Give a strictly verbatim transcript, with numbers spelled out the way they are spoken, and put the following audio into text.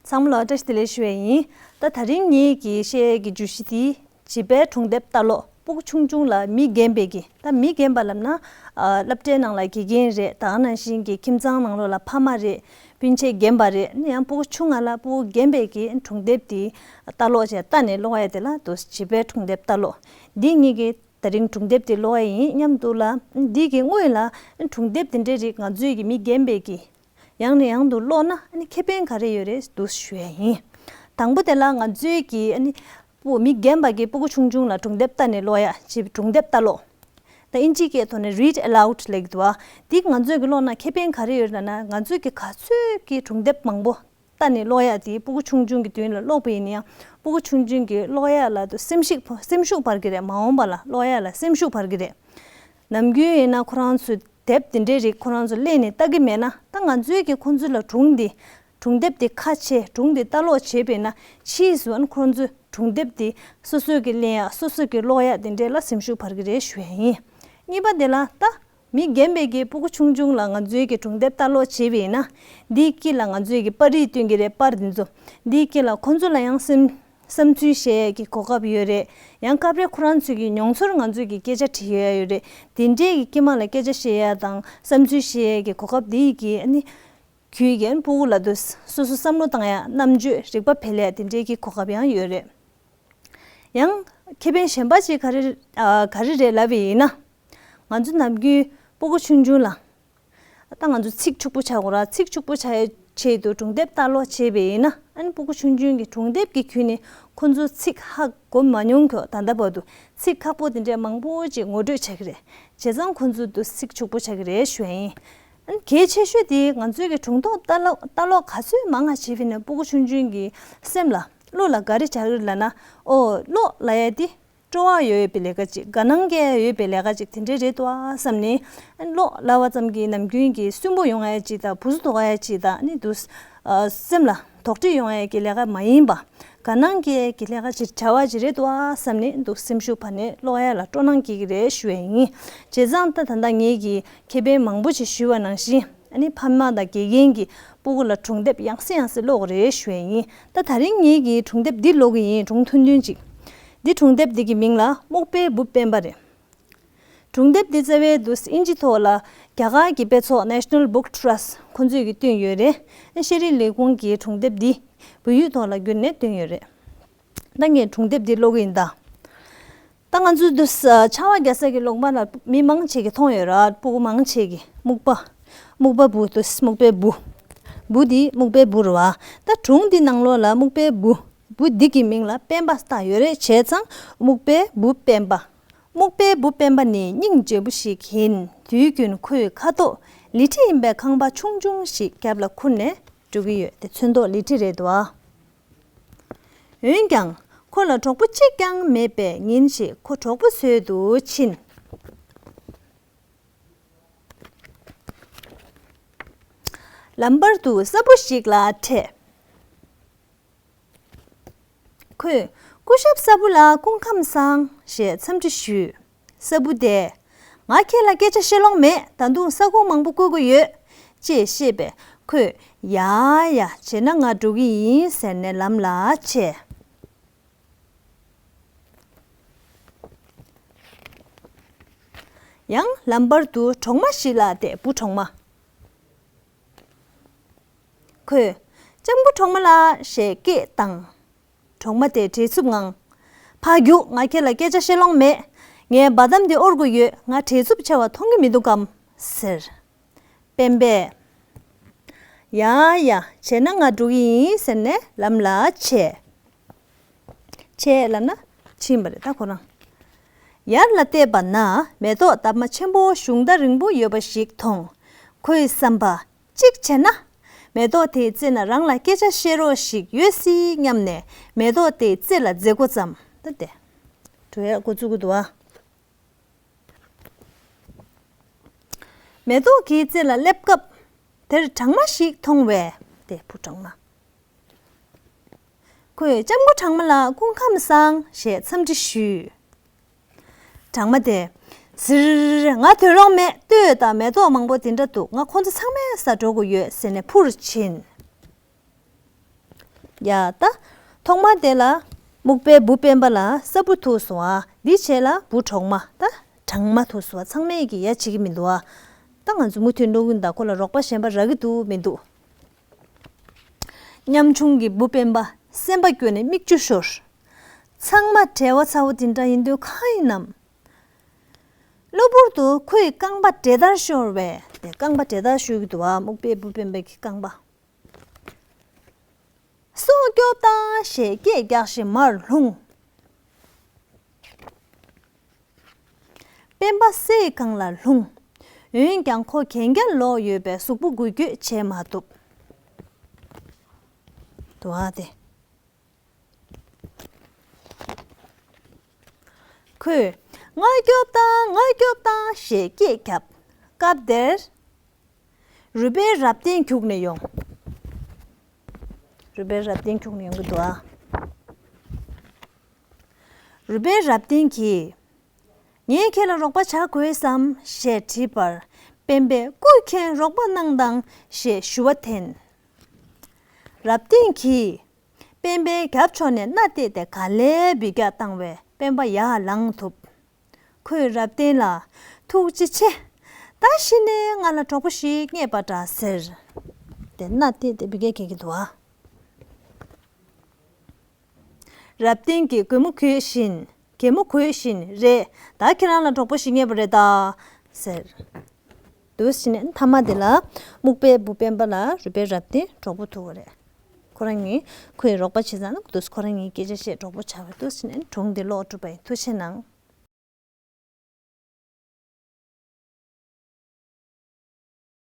ཚང་མ་ལ་བཀྲ་ཤིས་བདེ་ལེགས་ཞུ་བ་ཡིན། ད་ད་རིང་ངེད་ཀྱི་བཤད་ཡས་ཀྱི་བརྗོད་གཞི་དེ། བྱིས་པའི་སྒྲུང་དེབ་ལྟ་ཀློག་སྤུ་གུ་ཆུང་ཆུང་ལ་མི་རྒན་པའི་གི། ད་མི་རྒན་པ་ལབ་ན། ཨ། སློབ་གྲྭའི་ནང་ལ་དགེ་རྒན་རེད། ད་ག་ནང་བཞིན་གྱི་ཁྱིམ་ཚང་ནང་ལོགས་ལ་ཕ་མ་རེད། སྤུན་མཆེད་རྒན་པ་རེད། ཨ་ནི་ཡང་སྤུ་གུ་ཆུང་ང་ལ་སྤུ་གུ་རྒན་པའི་གི་སྒྲུང་དེབ་དེ་ལྟ་ཀློག་བྱས། ལྟ་ནས་ཀློག་ཡ་དེ་ལ་དུ་བྱིས་པའི་སྒྲུང་དེབ་ལྟ་ཀློག་འདི་ངེད་ཀྱི་ད་རིང་སྒྲུང་དེབ་དེ་ཀློག་ཡ་ཡིན་སྙམ་དུ་ལ། འདི་གི་སྔོན་ལ་སྒྲུང་དེབ་དེ་འདྲའི་རིགས་ང་ཚོའི་གི་མི་རྒན་པའི་གི་ཡང་ནས་ཡང་དུ་ཀློག་ན་ཨ་ནི་ཁེ་ཕན་ག་རེ་ཡོད་རེད་འདུག་ཞུ་ཡ་ཡིན། དང་པོ་དེ་ལ་ང་ཚོའི་གི་ཨ་ནི་སྤུ་མི་རྒན་པ་གི་སྤུ་གུ་ཆུང་ཆུང་ལ་སྒྲུང་དེབ་ལྟ་ནས་ཀློག་ཡ་ཅེས་སྒྲུང་དེབ་ལྟ་ཀློག་ད་ཨིན་ཇིའི་སྐད་ཐོག་ནས་read aloud ལབ་ཀྱི་འདུག་བ། འདི་ང་ཚོས་གི་ཀློག་ན་ཁེ་ཕན་ག་རེ་ཡོད་རེད་ལབ་ན། ང་ཚོས་གི་ག་ཚོད་གི་སྒྲུང་དེབ་མང་པོ་ལྟ་ནས་ཀློག་ཡ་དེ་སྤུ་གུ་ཆུང་ཆུང་གི་མདུན་ལ་ཀློག་པ་ཡིན་ན་ཡང་སྤུ་གུ་ཆུང་ཆུང་གི་ཀློག་ཡ་ལ་དུ་སེམས་ཤུགས་སེམས་ཤུགས་འཕར་གི་རེད། མ་འོངས་པ་ལ་ཀློག་ཡ་ལ་སེམས་ཤུགས་འཕར་གི་རེད། ནམ་རྒྱུན་ཡིན་ན་ཁོ་རང་ཚོས་དེབ་དེ་འདྲའི་རིགས་ཁོ་རང་ཚོ་གླས་ནས་ལྟ་གི་མེད་ན། ད་ང་ཚོའི་གི་ཁོ་ཚོ་ལ་སྒྲུང་འདི་སྒྲུང་དེབ་དེ་ཁ་ཕྱེ། སྒྲུང་དེ་ལྟ་ཀློག་བྱས་པས་ན་ཕྱིས་སུ་ཨ་ནི་ཁོ་རང་ཚོའི་སྒྲུང་དེབ་དེ་སོ་སོས་གི་གླས་ཡ་སོ་སོས་གི་ཀློག་ཡ་དེ་འདྲའི་ལ་སེམས་ཤུགས་འཕར་གི་རེད་ཞུ་ཡ་ཡིན། གཉིས་པ་དེ་ལ་ད་མི་རྒན་པའི་གི་སྤུ་གུ་ཆུང་ཆུང་ལ་ང་ཚོའི་གི་སྒྲུང་དེབ་ལྟ་ཀློག་བྱས་པས་ན། འདིའི་དཀྱིལ་ལ་ང་ཚོའི་གི་པར་རིས་སྟོན་གི་རེད། པར་འདི་ཚོ་འདིའི་དཀྱིལ་ལ་ཁོ་ཚོ་ལ་ཡང་སེམས་བསམ་ཚུལ་བཤད་ཡས་ཀྱི་གོ་སྐབས་ཡོད་རེད། ཡང་སྐབས་རེ་ཁོ་རང་ཚོའི་གི་མྱོང་ཚོར་ང་ཚོའི་གི་སྐད་ཆ་དྲི་ཡས་ཡོད་རེད། དེ་འདྲའི་གི་དཀྱིལ་མ་ལ་སྐད་ཆ་བཤད་ཡས་དང་བསམ་ཚུལ་བཤད་ཡས་ཀྱི་གོ་སྐབས་འདི་ཡི་གི་ཨ་ནི་ཁྱོད་ཀྱི་ཨ་ནི་སྤུ་གུ་ལ་དུ་སོ་སོ་བསམ་བློ་བཏང་ཡས་རྣམ་དཔྱོད་རིག་པ་འཕེལ་ཡས་དེ་འདྲའི་གི་གོ་སྐབས་ཡང་ཡོད་རེད། ཡང་ཁེ་ཕན་གཞན་པ་ཅིག་ག་རེ་ཨ་ག་རེ་རེད་ལབ་པ་ཡིན་ན། ང་ཚོ་ནམ་རྒྱུན་སྤུ་གུ་ཆུང་ཆུང་ལ། ད་ང་ཚོ་ཚིག་ཕྱུག་པོ་ཆགས་དགོས་ར། ཚིག་ཕྱུག་པོ་ཆགས་ཡས་ཆེད་དུ་སྒྲུང་དེབ་ལྟ་ཀློག་བྱས་པ་ཡིན་ན། ཨ་ནི་སྤུ་གུ་ཆུང་ཆུང་གི་སྒྲུང་དེབ་ཀྱི་བརྒྱུད་ནས་ཁོ་ཚོ་ཚིག་ཧ་གོ་མ་མྱོང་གི་ད་ལྟ་བར་དུ་ཚིག་ཁག་པོ་དེ་འདྲས་མང་པོ་ཅིག་ངོ་སྤྲོད་བྱ་གི་རེད། བྱས་ཙང་ཁོ་ཚོ་དུ་ཚིག་ཕྱུག་པོ་ཆགས་ཀྱི་རེད་ཞུ་ཡ་ཡིན། ཨ་ནི་གལ་ཆེ་ཤོས་དེ་ང་ཚོའི་གི་སྒྲུང་ཐོག་ལྟ་ཀློག་ལྟ་ཀློག་ག་ཚོད་མང་ང་བྱས་པ་ཡིན་ན་སྤུ་གུ་ཆུང་ཆུང་གི་སེམས་ལ་བློ་ལ་ག་རེ་བྱ་གི་རེད་ལབ་ན། ཨོ་ཀློག་ལབ་ཡ་དེ་སྤྲོ་བ་ཡོད་པའི་ལས་ཀ་ཅིག་དགའ་སྣང་སྐྱེ་ཡ་ཡོད་པའི་ལས་ཀ་ཅིག་དེ་འདྲས་རེད་དོ་བསམ་ནས། ཨ་ནི་ཀློག་ལབ་པ་ཙམ་གྱིས་ནམ་རྒྱུན་གྱི་སུན་པོ་ཡོང་ཡ་ཅིག་དང་བུ་སུ་དོག་ཡ་ཅིག་དང་ཨ་ནི་དུ་ཨ་སེམས་ལ་དོགས་འདྲི་ཡོང་ཡ་གི་ལས་ཀ་མ་ཡིན་པ། དགའ་སྣང་སྐྱེ་ཡ་གི་ལས་ཀ་ཅིག་བྱ་བ་ཅིག་རེད་དོ་བསམ་ནས་དུ་སེམས་ཤུགས་འཕར་ནས་ཀློག་ཡ་ལ་སྤྲོ་སྣང་སྐྱེ་གི་རེད་ཞུ་ཡ་ཡིན། བྱས་ཙང་ད་ད་ལྟ་ངེད་ཀྱིས་ཁེ་ཕན་མང་པོ་ཅིག་ཞུས་པ་ནང་བཞིན། ཨ་ནི་ཕ་མ་དང་དགེ་རྒན་གྱིས་སྤུ་གུ་ལ་སྒྲུང་དེབ་ཡང་སེ་ཡང་སེ་ཀློག་རེད་ཞུ་ཡ་ཡིན། ད་ད་རིང་ངེད་ཀྱིས་སྒྲུང་དེབ་འདི་ཀློག་གི་ཡིན། སྒྲུང་ཐུང་ཐུང་ཅིག་འདི་སྒྲུང་དེབ་འདི་གི་མིང་ལ་སྨུག་པའི་བུ་སྤེན་པ་རེད། སྒྲུང་དེབ་འདི་རྩ་བའི་དུ་ཨིན་ཇི་ཐོག་ལ་རྒྱ་གར་གྱི་དཔེ་ཚོགས་National Book Trust ཁོ་ཚོས་ཀྱིས་བཏོན་ཡོད་རེད། ཤེས་རིག་ལས་ཁུངས་ཀྱིས་སྒྲུང་དེབ་འདི་བོད་ཡིག་ཐོག་ལ་བསྒྱུར་ནས་བཏོན་ཡོད་རེད། ད་ངས་སྒྲུང་དེབ་འདི་ཀློག་གི་ཡིན་ད། ད་ང་ཚོའི་དུ་ས་ཆར་པ་རྒྱག་ས་གི་ལུང་པ་ལ་མི་མང་ཆེ་གི་མཐོང་ཡོད་ར། སྤུ་གུ་མང་ཆེ་གི་སྨུག་པ། སྨུག་པ་བུ་དུ་སྨུག་པའི་བུ། བུ་འདི་སྨུག་པའི་བུ་རེད་བ། ད་སྒྲུང་འདི་ནང་ལོགས་ལ་སྨུག་པའི་བུ། བུ་འདི་གི་མིང་ལ་སྤེན་པ་བཏགས་ཡོད་རེད། བྱས་ཙང་སྨུག་པའི་བུ་སྤེན་པ། སྨུག་པའི་བུ་སྤེན་པ་ནི་སྙིང་རྗེ་པོ་ཞིག་ཡིན། དུས་རྒྱུན་ཁོས་ཁ་དོག་ལི་ཁྲི་ཡིན་པའི་ཁང་པ་ཆུང་ཆུང་ཞིག་རྒྱབ་ལ་ཁུར་ནས་འགྲོ་གི་ཡོད་དེ། ཚོན་མདོག་ལི་ཁྲི་རེད་འདུག་ཨ། འོན་ཀྱང་ཁོ་ལ་གྲོགས་པོ་གཅིག་ཀྱང་མེད་པས་ཉིན་ཞིག་ཁོ་གྲོགས་པོ་འཚོལ་དུ་ཕྱིན། ལམ་བར་དུ་གསར་བུ་ཞིག་ལ་འཕྲད། ཁོས་སྐུ་ཞབས་གསར་བུ་ལ་སྐུ་ཁམས་བཟང་ཞེས་འཚམས་འདྲི་ཞུས། གསར་བུ་དེས། ང་ཁྱེད་ལ་སྐད་ཆ་བཤད་ལོང་མེད། ད་དུང་ས་ཁོངས་མང་པོ་བཀོད་དགོས་ཡོད། ཅེས་བཤད་པས་ཁོས། ཡ་ཡ། བྱས་ན་ང་འགྲོ་གི་ཡིན་ཟེར་ནས་ལམ་ལ་ཆས། ཡང་ལམ་བར་དུ་གྲོག་མ་ཞིག་ལ་བལྟས། བུ་གྲོག་མ། ཁོས། ལྕམ་སྐུ་གྲོག་མ་ལགས་ཞེས་སྐད་བཏང་། གྲོག་མ་དེས་བྲེལ་འཚུབ་ངང་། ཕར་རྒྱུགས། ང་ཁྱེད་ལ་སྐད་ཆ་བཤད་ལོང་མེད། ངའི་འབའ་ཐམ་དེ་དབོར་དགོས་ཡོད། ང་བྲེལ་འཚུབ་ཆེ་བ་མཐོང་གི་མི་འདུག་གམ། ཟེར། སྤེན་པས། ཡ་ཡ། བྱས་ན་ང་འགྲོ་གི་ཡིན་ཟེར་ནས་ལམ་ལ་ཆས། ཆས་ལབ་ན་ཕྱིན་པ་རེད་ད་ཁོ་རང་། ཡར་ལ་བལྟས་པ་ན་མེ་ཏོག་འདབ་མ་ཆེན་པོ་གཞུང་རྟ་རིང་པོ་ཡོད་པ་ཞིག་མཐོང་། ཁོའི་བསམ་པ། གཅིག་བྱས་ན། མེ་ཏོག་དེའི་རྩེ་ན་རང་ལ་སྐད་ཆ་བཤད་རོགས་ཤིག་ཡོད་སྲིད་སྙམ་ནས་མེ་ཏོག་དེའི་རྩེ་ལ་འཛེགས་འགོ་བརྩམས། ད་དེ། འགྲོ་ཡག་འགོ་བཙུགས་ཀྱི་འདུག་ཨ། མེ་ཏོག་གི་རྩེ་ལ་སླེབས་སྐབས། དེར་སྦྲང་མ་ཞིག་མཐོང་བས། དེ་བུ་སྦྲང་མ། ཁོས་ལྕམ་སྐུ་སྦྲང་མ་ལགས་སྐུ་ཁམས་བཟང་ཞེས་འཚམས་འདྲི་ཞུས། སྦྲང་མ་དེས། ཟིར། ང་སྡོད་ལོང་མེད། ལྟོས་དང་། མེ་ཏོག་མང་པོ་དེ་འདྲ་འདུག་ང་ཁོ་ཚོ་ཚང་མའི་སར་འགྲོ་དགོས་ཡོད་ཟེར་ནས་འཕུར་ཕྱིན། ཡ་ད། ཐོག་མ་དེ་ལ་སྨུག་པའི་བུ་སྤེན་པ་ལ་ས་བུ་ཐུག་སོང་ཨ། འདི་བྱས་ལ་བུ་གྲོག་མ་ད་གྲང་མ་ཐུག་སོང་ཨ། ཚང་མས་ཀྱི་ཡ་བྱེད་ཀྱི་མི་འདུག་ཨ། ད་ང་ཚོ་མུ་མཐུད་འགྲོ་གི་ཡིན། ད་ཁོ་ལ་རོགས་པ་གཞན་པ་རག་གི་འདུག་མི་འདུག་ཉམ་ཆུང་གི་བུ་སྤེན་པ་སེམས་པ་སྐྱོ་ནས་མིག་ཆུ་ཤོར། ཚང་མ་བྲེལ་བ་ཚ་བོ་དེ་འདྲ་ཡིན་དུས་གང་ཡིན་ནམ། གློ་བུར་དུ་ཁོའི་རྐང་པ་འདྲེད་བརྡར་ཤོར་བས། དེ་རྐང་པ་འདྲེད་བརྡར་ཤོར་གྱི་འདུག་ཨ། སྨུག་པའི་བུ་སྤེན་པའི་གི་རྐང་པ། སྲོག་སྐྱོབ་དང་ཞེས་སྐད་རྒྱག་བཞིན་མར་ལྷུང་། སྤེན་པ་སའི་སྒང་ལ་ལྷུང་། འོན་ཀྱང་ཁོ་གན་རྐྱལ་ལོག་ཡོད་པས་གཟུགས་པོ་འགུལ་སྐྱོད་བྱེད་མ་ཐུབ། འདུག་ཨ་དེ། ཁོས་ང་སྐྱོབ་དང་ང་སྐྱོབ་དང་ཞེས་སྐད་བརྒྱབ། སྐབས་དེར། རུས་སྦལ་རབ་བརྟན་རྒྱུགས་ནས་ཡོང་། རུས་སྦལ་རབ་བརྟན་རྒྱུགས་ནས་ཡོང་གི་འདུག་ཨ། རུས་སྦལ་རབ་བརྟན་གྱིས། ངས་ཁྱེད་ལ་རོགས་པ་བྱ་དགོས་སམ་ཞེས་དྲིས་པར། སྤེན་པས་སྐུ་མཁྱེན་རོགས་པ་གནང་དང་ཞེས་ཞུ་བ་འཐེན། རབ་བརྟན་གྱིས། སྤེན་པའི་རྒྱབ་ཕྱོགས་ནས་སྣ་གཏད་དེ་ག་ལེར་འབུད་རྒྱག་བཏང་བས་སྤེན་པ་ཡར་ལངས་ཐུབ། ཁོས་རབ་བརྟན་ལ། ཐུགས་རྗེ་ཆེ། ད་གཞི་ནས་ང་ལ་གྲོགས་པོ་ཞིག་རྙེད་པ་འདྲ་ཟེར། དེ་སྣ་གཏད་དེ་འབུད་རྒྱག་བྱེད་ཀྱི་འདུག་ཨ། རབ་བརྟན་གྱིས་གད་མོ་དགོད་བཞིན། གད་མོ་དགོད་བཞིན་རེད། ད་ཁྱེད་རང་ལ་གྲོགས་པོ་ཞིག་རྙེད་པ་རེད་ད། ཟེར། འདུག་སེ་བྱས་ནས་མཐའ་མ་དེ་ལ་སྨུག་པའི་བུ་སྤེན་པ་ལ་རུས་སྦལ་རབ་བརྟན་གྲོགས་པོ་ཐུག་པ་རེད། ཁོ་རང་གཉིས་ཁོས་རོགས་པ་བྱེད་ཙང་ན་འདུག་སེ་ཁོ་རང་གཉིས་སྐད་ཆ་བཤད་གྲོགས་པོ་ཆགས་པ་རེད། འདུག་སེ་བྱས་ནས་སྒྲུང་འདི་ཀློག་གྲུབ་པ་ཡིན། ཐུགས་རྗེ་གནང་།